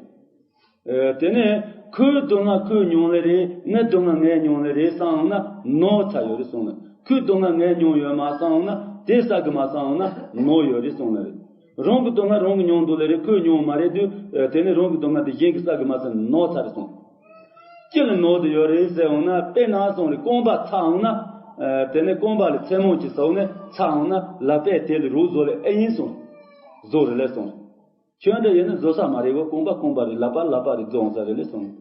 དེ་ནས་ཁོའི་སྡུག་བསྔལ་ཁོས་མྱོང་ལེ་རེད། ངའི་སྡུག་བསྔལ་ངས་མྱོང་ལེ་རེད་བསམ་འོང་ན་ནོར་ཚར་ཡོད་རེད་གསུངས་ན། ཁོའི་སྡུག་བསྔལ་ངས་མྱོང་ཡོད་མ་བསམ་འོང་ན་དེ་བསལ་གི་མ་བསམ་འོང་ན་ནོར་ཡོད་རེད་གསུངས་ན་རེད། རང་གི་སྡུག་བསྔལ་རང་གིས་མྱོང་འདུག་ལེ་རེད། ཁོས་མྱོང་མ་རེད་དུས། དེ་ནས་རང་གི་སྡུག་བསྔལ་དེ་གཞན་གྱིས་བསལ་གི་མ་བསམ་ནོར་ཚར་རེད་གསུངས། ཅི་ལ་ནོར་དུ་ཡོད་རེད་ཟེར་འོང་ན། དཔེར་ན་སོང་རེད། རྐང་པ་ཚ་འོང་ན། དེ་ནས་རྐང་པ་ལ་མཚན་མོ་ཅིག་ཟུག་ནས་ཚ་འོང་ན་ལག་པས་དེ་ལ་རོགས་བཟོ་ལེ་ཨེ་ཡིན་གསུངས། བཟོ་རེད་ལེ་གསུངས། ཁྱོད་འདྲ་ཡིན་ན་བཟོ་ས་མ་རེད་གོ། རྐང་པ་རྐང་པ་རེད། ལག་པ་ལག་པ་རེད། རྫོང་ས་རེད་ལེ་གསུངས།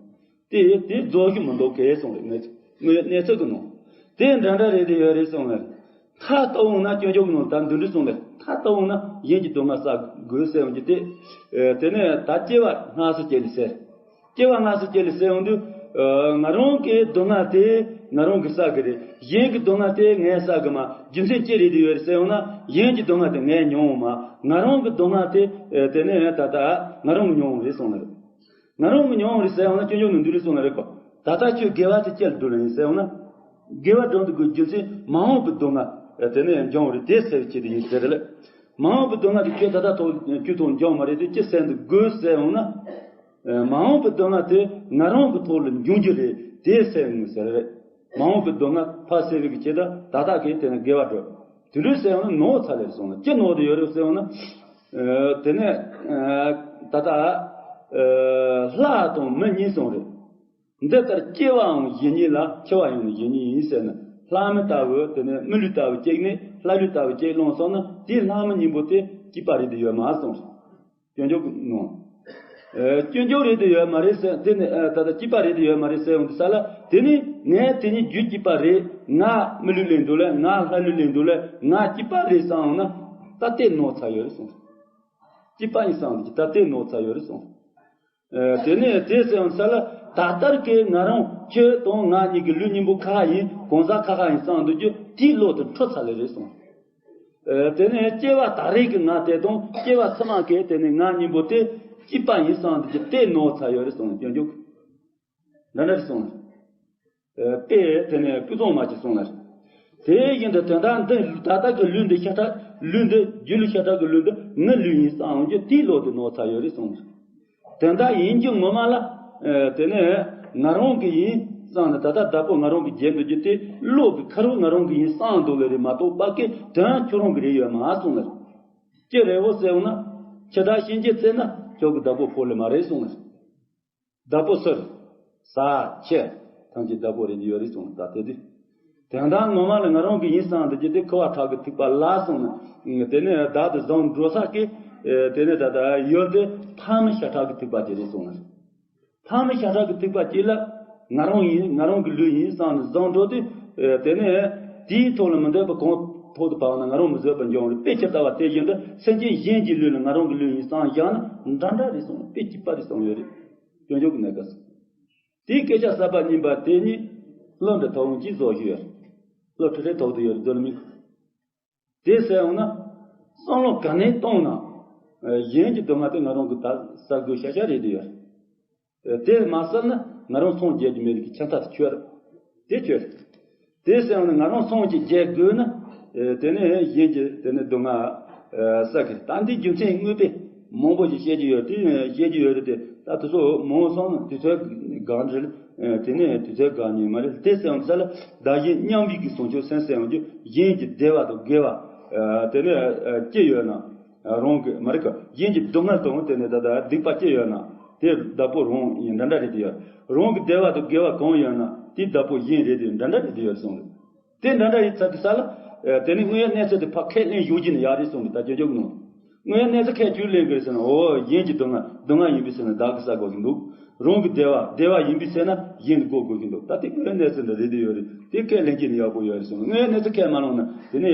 དེ་དེ་རྫོགས་ཤི་མི་འདུག་གས་གསུངས་རེད། གནས་གནས་ཚུལ་གི་ནང་དེ་འདྲ་འདྲ་རེད་དེ་ཡོད་རེད་གསུངས་རེད། མཐའ་གཏོགས་འོང་ན་སྐྱོན་བརྗོད་གི་ནང་ད་འདི་འདྲ་གསུངས་རེད། མཐའ་གཏོགས་འོང་ན་གཞན་གྱི་སྡུག་བསྔལ་བསལ་དགོས་ཟེར་འོང་རྒྱུ་དེ། དེ་ནས་ད་སྐྱེ་བ་སྔ་ཕྱི་སྐྱེ་ལེ་ཟེར། སྐྱེ་བ་སྔ་ཕྱི་སྐྱེ་ལེ་ཟེར་འོང་དུས། ང་རང་གི་སྡུག་བསྔལ་དེ་ང་རང་གིས་བསལ་གི་རེད། གཞན་གྱི་སྡུག་བསྔལ་དེ་ངས་བསལ་གི་མ། རྒྱུ་མཚན་ཅི་རེད་དེ་ཡོད་རེད་ཟེར་འོང་ན། གཞན་གྱི་སྡུག་བསྔལ་དེ་ངས་མྱོང་འོང་མ། ང་རང་གི་སྡུག་བསྔལ་དེ་ཨེ་དེ་ནས་ད་ལྟ་ང་རང་གི་མྱོང་བ་རེད་གསུངས་ནི་རེད། ང་རང་གི་མྱོང་བ་རེད་ཟེར་ཡང་ན་སྐྱོན་བརྗོད་ནི་འདི་རེད་གསུངས་ནི་རེད་གོ། ད་ལྟ་ཁྱོད་དགེ་བ་དེ་ཅི་ལ་སྒྲུབ་ལ་ཡིན་ཟེར་ཡང་ན། དགེ་བ་སྒྲུབ་འདི་དགོས་རྒྱུ་མཚན་མ་འོངས་པའི་སྡུག་བསྔལ་དེ་ནས་འབྱུང་བ་རེད་དེ་ཟེར་བའི་ཆེད་དུ་ཡིན་ཟེར་རེད། མ་འོངས་པའི་སྡུག་བསྔལ་དེ་ཁྱོད་ད་ལྟ་ཐོག་ཁྱོད་ཐོག་འབྱུང་མ་རེད་དེ་ཅི་ཟེར་འདི་དགོས་ཟེར་ཡང་ན། མ་འོངས་པའི་སྡུག་བསྔལ་དེ་ང་རང་གི་ཐོག་ལ་འབྱུང་རྒྱུ་རེད་དེ་ཟེར་ངོ་ཟེར་རེད། མ་འོངས་པའི་སྡུག་བསྔལ་ཕར་སེལ་བའི་ཆེད་དུ་ད་ལྟ་གི་དེ་ནས་དགེ་བ་སྒྲུབ། དེ་འདྲ་ཟེར་ཡང་ན་ནོར་ཚར་ལེར་སོང་ལ་ཅི་ནོར་དུ་ཡོད་རེད་ཟེར་ཡང་ན། དེ་ནས་ད་ལྟ་ལྷ་དང་མི་གཉིས་སོང་རེད། འདི་ལྟར་སྐྱེ་བའང་གཞན་ཉིད་ལ་འཆི་བ་ཡང་གཞན་ཉིད་ཡིན་ཟེར་ན། ལྷ་མི་ལྟ་བུ་དེ་ནས་མི་ལུས་ལྟ་བུ་སྐྱེས་ནས་ལྷ་ལུས་ལྟ་བུ་སྐྱེས་ལོང་སོང་ན་དེའི་ལྷ་མི་གཉིས་པོ་དེ་སྐྱིད་པ་རེད་དུ་ཡོད་མ་སོང་། སྐྱོན་བརྗོད་ནོ། སྐྱོན་བརྗོད་རེད་དུ་ཡོད་མ་རེད་ཟེར་དེ་ནས་ད་ལྟ་སྐྱིད་པ་རེད་དུ་ཡོད་མ་རེད་ཟེར་ཡོང་དུས་ས་ལ་དེ་ནས་ངས་དེ་ཉིད་རྒྱུ་སྐྱིད་པ་རེད། ང་མི་ལུས་ལེན་འདུག་ལ་ང་ལྷ་ལུས་ལེན་འདུག་ལ་ང་སྐྱིད་པ་རེད་བསམ་ཡོང་ན་ད་དེ་ནོར་ཚར་ཡོད་རེད་གསུངས། སྐྱིད་པ་ཡིན་བསམ་དུས་ད་དེ་ནོར་ཚར་ཡོད་རེད་གསུངས། དེ་ནས་དེ་ཟེར་ཡང་ས་ལ་ད་ལྟར་གྱི་ང་རང་ཁྱོད་དང་ང་གཉིས་ཀྱི་ལུས་གཉིས་པོ་ཁ་ཁ་ཡིན་གང་ཟག་ཁ་ཁ་ཡིན་བསམ་འདུག་རྒྱུ་དེའི་བློ་དེ་འཕྲོ་ཚར་ལེ་རེད་གསུངས། དེ་ནས་སྐྱེ་བ་ད་རེས་ཀྱི་ང་དེ་དང་སྐྱེ་བ་ཕྱི་མ་གི་དེ་ནས་ང་གཉིས་པོ་དེ་སྐྱིད་པ་ཡིན་བསམ་འདུག་རྒྱུ་དེ་ནོར་ཚར་ཡོད་རེད་གསུངས་སྐྱོན་བརྗོད། འདྲ་འདྲ་རེད་གསུངས། དཔེ་དེ་ནས་ཀུན་རྫོང་མ་ཅིག་གསུངས་ལ། དེ་བཞིན་དུ་དོན་དག་འདི་ད་ལྟ་གི་ལུས་འདི་ཤ་ཁྲག་ལུས་འདི་རྒྱུད་ལ་ཤ་ཁྲག་གི་ལུས་འདི་ངའི་ལུས་ཡིན་བསམ་འོང་རྒྱུ་དེའི་བློ་དེ་ནོར་ཚར་ཡོད་རེད་གསུངས། དོན་དག་ཡིན་རྒྱུ་ངོ་མ་ལ། དེ་ནས་ང་རང་གི་ཡིན་བསམ་ནས་ད་ལྟ་བདག་པོ་ང་རང་གི་རྒྱན་དུ་རྒྱུ་དེ་བློ་གི་ཁ་རུ་ང་རང་གི་ཡིན་བསམ་འདུག་ལེ་རེད་མ་གཏོགས་པ་ཀའི་དོན་ཁྱོད་རང་གི་རེད་ཡོད་མ་གསུངས་ལེ། ཅི་རེད་བོ་ཟེར་འོང་ན། ཁྱི་དག་གཤིན་རྗེ་བརྩད་ན་ཁྱོད་ཀྱི་བདག་པོ་ཕོ་ལེ་མ་རེད་གསུངས་ལེ། བདག་པོ་སུ་རེད། ས་ཁྱི་ཐམས་ཅད་བདག་པོ་རེད་ཡོད་རེད་གསུངས་ད་དེ་དུས། དོན་དག་ངོ་མ་ལ་ང་རང་གི་ཡིན་བསམ་དུ་རྒྱུ་དེ་ཁུ་བ་ཁྲག་གི་ཐིགས་པ་ལ་སོང་ནས་དེ་ནས་བདག་ཏུ་བཟུང་འགྲོ་ས་གི་དེ་ནས་ད་ལྟ་ཡོད་དེ་ཕ་མི་ཤ་ཁྲག་གི་ཐིགས་པ་དེ་རེད་གསུངས་ནས། ཕ་མི་ཤ་ཁྲག་གི་ཐིགས་པ་གཅིག་ལ་ང་རང་ཡིན་ང་རང་གི་ལུས་ཡིན་བསམ་ནས་བཟུང་འགྲོ་དུས་དེ་ནས་དེའི་ཐོག་ལ་མི་འདོད་པ་གང་ཐོག་ཏུ་བབས་ན་ང་རང་མི་བཟོད་པར་འབྱུང་རེད་དཔེ་ཇི་ལྟ་བ་དེ་བཞིན་དུ་སེམས་ཅན་གཞན་གྱི་ལུས་ལ་ང་རང་གི་ལུས་ཡིན་བསམ་བཞག་ན་འདྲ་འདྲ་རེད་གསུངས་དཔེ་གཅིག་པ་རེད་གསུངས་ཡོད་རེད། སྐྱོན་བརྗོད་ཀྱི་གནས་སྐབས་སུ། དེའི་སྐད་ཆ་གསར་པ་རྙིང་པ་དེ་ཉིད་བློ་འདྲ་ཐོག་འོང་གིས་བཟོ་ཞུ་ཡོད། བློ་ཁྲི་ཁྲི་ཐོག་ཏུ་ཡོད་རེད་འདོད་མི། དེ་ཟེར་འོང་ན། བསམ་བློ་ག་ནས་གཏོང་ན། གཞན་གྱི་སྡུག་བསྔལ་དེ་ང་རང་གི་ད་གསར་དགོས་ཤ་ཤ་རེད་དེ་ཡོད། དེ་མ་བསལ་ན་ང་རང་སངས་རྒྱས་ཀྱི་མི་རིགས་ཀྱི་ཆ་མཐའ་དེ་ཆོད། དེ་ཆོད། དེ་ཟེར་བ་ནི་ང་རང་སངས་ཀྱི་རྒྱལ་དགོས་ན། དེ་ནས་གཞན་གྱི་དེ་ནས་སྡུག་བསྔལ་བསལ་གི་ད་འདི་རྒྱུ་མཚན་དངོས་དཔེ་མང་པོ་ཞིག་བཤད་ཀྱི་ཡོད་དེ་བཤད་ཀྱི་ཡོད་རེད་དེ་ད་དེ་ཚོ་མང་སོང་ན་དུས་ཚོད་གང་རེད། དེ་ནས་དུས་ཚོད་གང་ཉིན་མ་རེད་དེ་ཟེར་བ་ས་ལ་བདག་གཞན་མཉམ་བཞག་གི་བྱང་ཆུབ་སེམས་ཟེར་བ་རྒྱུ་གཞན་གྱི་བདེ་བ་དང་དགེ་བ། དེ་ནས་ཅི་ཡོད་ན། རང་གི་མ་རིག་ག་གཞན་གྱི་སྡུག་བསྔལ་དང་དེ་ནས་ད་ལྟ་སྡིག་པ་སྐྱེ་ཡོད་ན་དེ་བདག་པོ་རང་ཡིན་འདྲ་འདྲ་རེད་དེ་ཡོད། རང་གི་བདེ་བ་དང་དགེ་བ་གང་ཡོད་ན་དེ་བདག་པོ་གཞན་རེད་དེ་འདྲ་འདྲ་རེད་དེ་ཡོད་གསུངས་རེད། དེ་འདྲ་འདྲ་ཡིན་ཚར་དུས་ས་ལ། དེ་ནས་དངོས་ཡོད་གནས་ཚུལ་དེ་ཕར་ཁས་ལེན་ཞུ་རྒྱུ་ནི་ཡག་རེད་གསུངས་རེད་ད་ཅོ་ཅོ་གི་ནང་། དངོས་ཡོད་གནས་ཚུལ་ཁས་ཅིག་ལེན་གི་རེད་ཟེར་ན་འོ་གཞན་གྱི་སྡུག་བསྔལ་སྡུག་བསྔལ་ཡིན་པས་ཟེར་ན་བདག་གིས་བསལ་དགོས་ཀྱི་འདུག་རང་གི་བདེ་བ་བདེ་བ་ཡིན་པས་ཟེར་ན་གཞན་གྱིས་བཀོལ་དགོས་ཀྱི་འདུག་ད་དེ་དངོས་ཡོད་གནས་ཚུལ་འདི་རེད་དེ་ཡོད་རེད་དེ་ཁས་ལེན་རྒྱུ་ནི་ཡག་པོ་ཡོད་རེད་གསུངས་དངོས་ཡོད་གནས་ཚུལ་ཁས་མ་ལོངས་ན་དེ་ནས་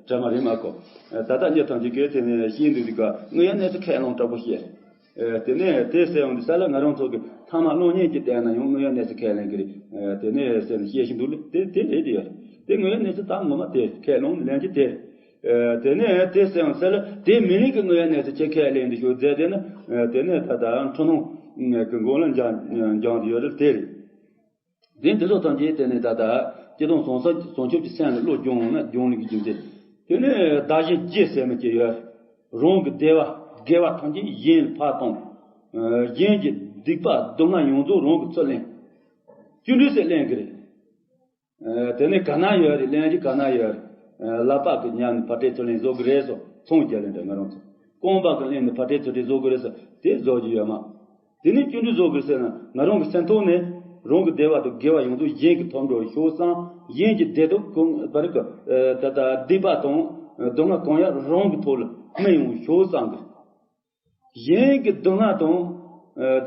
གྲ་མ་རེད་མ་གོ་ད་ལྟ་གཉིད་ཐང་ཅིག་གིས་དེ་ནས་ཤེས་འདུག་དེ་ག་དངོས་ཡོད་གནས་ཚུལ་ཁས་ལོངས་དྲག་པོ་བཤད། དེ་ནས་དེ་ཟེར་ཡོང་དུས་ས་ལ་ང་རང་ཚོ་གི་ཐ་མ་གློག་བརྙན་གྱི་བལྟས་ན་ཡང་དངོས་ཡོད་གནས་ཚུལ་ཁས་ལེན་གི་རེད། དེ་ནས་ཟེར་ནས་བཤད་བཞིན་འདུག་ལ་དེ་དེ་རེད་དེ་ཡོད་རེད་དེ་དངོས་ཡོད་གནས་ཚུལ་ད་ངོ་མ་དེ་ཁས་ལོངས་ལེན་གྱི་དེ། དེ་ནས་དེ་ཟེར་ཡོང་ས་ལ་དེ་མི་རིགས་ཀྱི་དངོས་ཡོད་གནས་ཚུལ་ཅིག་ཁས་ལེན་དུ་ཞུགས་མཛད་དེ་ན་དེ་ནས་ད་ལྟ་འཁྲུལ་སྣང་གི་མགོ་ལ་འགྱངས་འགྱངས་དེ་ཡོད་རེད་དེ་རེད། དེ་འདི་ཚོ་ཐམས་ཅད་དེ་ནས་ད་ལྟ་སྐྱེ་དང་བྱང་ས་བྱང་ཆུབ་ཀྱི་སེམས་ལ་བློ་སྦྱོང་ན་སྦྱོང་ལུགས་ཀྱི་རྒྱུ་མཚན། དེ་ནས་བདག་གཞན་བརྗེ་ཟེར་མི་ཅིག་ཡོད། རང་གི་བདེ་བ་དགེ་བ་ཐམས་ཅད་གཞན་ལ་ཕར་གཏོང་། གཞན་གྱི་སྡིག་པ་སྡུག་བསྔལ་ཡོངས་རྫོགས་རང་གི་ཚུར་ལེན། བཅུད་འདྲེས་སུ་ལེན་གི་རེད། དེ་ནས་ག་ན་ཡོད་རེད་ལེན་གྱི་ག་ན་ཡོད་རེད། ལག་པ་གི་ཉམས་ནས་ཕར་སྤྲད་ཚུར་ལེན་བཟོ་གི་རེད་སོ་ཚོང་རྒྱག་ལེན་འདྲ་ང་རང་ཚོ། རྐང་པ་གི་ལེན་ནས་ཕར་སྤྲད་ཚུར་སྤྲད་བཟོ་གི་རེད་སོ་དེ་བཟོ་རྒྱུ་ཡོད་མ། དེ་ནས་བཅུད་འདྲེས་བཟོ་དགོས་ཟེར་ན་ང་རང་གི་སེམས་ཐོག་ནས་རང་གི་བདེ་བ་དང་དགེ་བ་ཡོངས་རྫོགས་གཞན་གྱི་ཐོག་འགྲོ་ཤོག་བསམ་གཞན་གྱི་བདེ་སྡུག་གང་བར་གི་ད་ལྟ་སྡིག་པ་དང་སྡུག་བསྔལ་གང་ཡང་རང་གི་ཐོག་ལ་མི་ཡོང་ཤོག་བསམ་གི། གཞན་གྱི་སྡུག་བསྔལ་དང་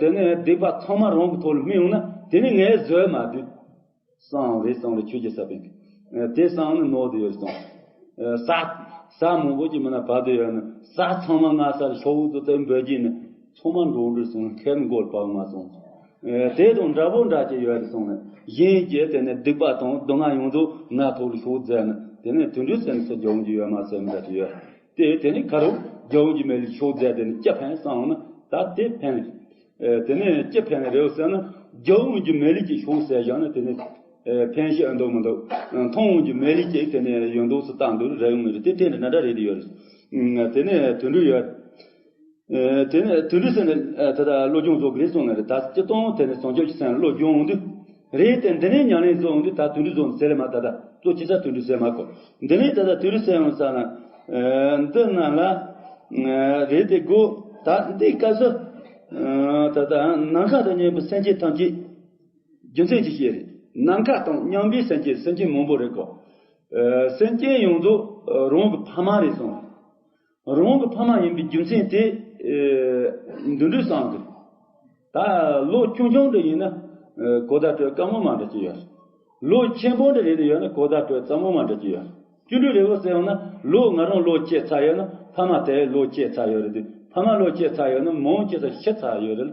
དེ་ནས་སྡིག་པ་ཚང་མ་རང་གི་ཐོག་ལ་མི་ཡོང་ན་དེ་ནི་ངས་བཟོས་མ་དུས། གསང་རེད་གསང་རེད་ཆོས་ཀྱི་ས་པཎ་གྱིས། དེ་གསང་ནི་ནོར་དུ་ཡོད་གསུངས། ས་ས་མང་པོ་ཅིག་མིན་ན་བབས་དུ་ཡོད་ན་ས་ཚང་མ་ང་སར་ཤོག་བུ་དུ་བཙན་འབོད་ཀྱིན་ནི་ཚང་མ་འགྲོ་འགྲོ་སོང་ཁས་མི་དགོས་པར་མ་སོང་། དེ་དང་འདྲ་པོ་འདྲ་ཅིག་ཡོད་དུ་སོང་ནས་གཞན་གྱི་དེ་ནས་སྡིག་པ་དང་སྡུག་བསྔལ་ཡོངས་རྫོགས་ང་ཐོག་ལ་ཤོག་བུ་མཛད་ན་དེ་ནས་དུད་འགྲོའི་སེམས་སུ་འཇོག་རྒྱུ་ཡོད་མ་ཟེར་མི་འདྲ་ཅིག་ཡོད། དེ་དེ་ནི་ཁ་རོག་རྒྱལ་བ་དབང་གི་མེ་ལི་ཤོག་རྫས་དེ་ནི་ཅི་ཕན་བསམ་ན་ད་དེ་ཕན། ཨེ་དེ་ནི་ཅི་ཕན་རེད་ཟེར་ན། རྒྱལ་བ་དབང་གི་མེ་ལི་ཅིག་ཤོག་ཟེར་བཞག་ན་དེ་ནི་ཨེ་ཕན་ཤེས་འདུག་མི་འདུག་ཨེ་མཐོང་དབང་གི་མེ་ལི་ཅིག་དེ་ནི་ཡོད་འདུག་སུ་བཏང་འདུག་རེད་ཡོང་ངེས་རེད། དེ་དེ་འདྲ་འདྲ་རེད་ཡོད་རེད། ཨེ་དེ་ནི་དུད་འགྲོ་ཡོད། ཨེ་དེ་ནི་དུད་འགྲོ་ཟེར་ནས་ཨེ་ད་ལྟ་བློ་སྦྱོང་བཟོ་དགོས་གསུངས་ནི་རེད། ད་སྤྱིར་བཏང་དེ་ནི་བྱང་ཆུབ་ཀྱི་སེམས་བློ་སྦྱོང་འོང་དུས་རེད་དེ། འདི་ནས་ཉམས་ལེན་བཟོ་འོང་དུས་ད་དུད་འགྲོ་བཟོ་ཟེར་ལེ་མ། ད་ལྟ་གཙོ་ཆེ་ས་དུད་འགྲོ་ཟེར་མ་གོ། འདི་ནས་ད་ལྟ་དུད་འགྲོ་ཟེར་ཡོང་ས་ན། ཨེ་འདི་ནང་ལ་ཨེ་རེད་དེ་དགོས། ད་འདི་སྐབས་སུ་ཨེ་ད་ལྟ་ནམ་མཁའ་དང་མཉམ་པའི་སེམས་ཅན་ཐམས་ཅད་རྒྱུ་མཚན་ཅི་ཞིག་རེད། ནམ་མཁའ་དང་མཉམ་པའི་སེམས་ཅན། སེམས་ཅན་མང་པོ་རེད་གོ། ཨེ་སེམས་ཅན་ཡོངས་རྫོགས་ཨེ་རང་གི་ཕ་མ་རེད་གསུངས། རང་གི་ཕ་མ་ཡིན་པའི་རྒྱུ་མཚན་དེ་ཨེ་འདི་འདྲའི་བསམ་གི། ད་ལོ་ཆུང་ཆུང་འདྲ་ཡིན་ན་ཨེ་གོ་བརྡ་སྤྲོད་དཀའ་མོ་མ་འདྲ་ཅིག་ཡོད། ལོ་ཆེན་པོ་འདྲ་རེད་ཡོད་ན་གོ་བརྡ་སྤྲོད་གཙང་མོ་མ་འདྲ་ཅིག་ཡོད། བཅུ་དྲུག་རེད་བོ་ཟེར་ཡོང་ན་ལོ་ང་རང་ལོ་བཅད་ཚར་ཡོད་ན་ཕ་མ་དེ་ལོ་བཅད་ཚར་ཡོད་རེད་དུས། ཕ་མ་ལོ་བཅད་ཚར་ཡོད་ན་མོ་བཅད་ཚར་ཤི་ཚར་ཡོད་རེད།